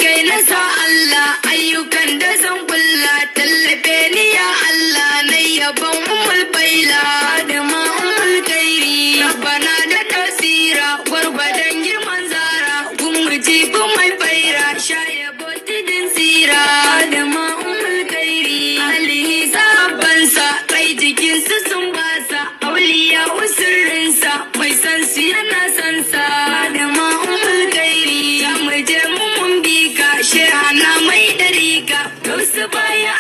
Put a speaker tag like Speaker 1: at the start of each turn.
Speaker 1: Kai na sa Allah, ayyukan da zan kulla, tallafe ni ya Allah, na yabon Ummul Faila da ma Ummul Kairi. Rabbana da tasira, gwargwadon girman zara, gumurji mai faira, sha yabo tudun tsira da ma Ummul Kairi. Alihi sahabbansa, kai jikinsu sun basa, auliya usirrinsa, mai san su yana san sa da ma Ummul Kairi. Za mu je mu mun bi ka, shehana mai dariƙa, gausu baya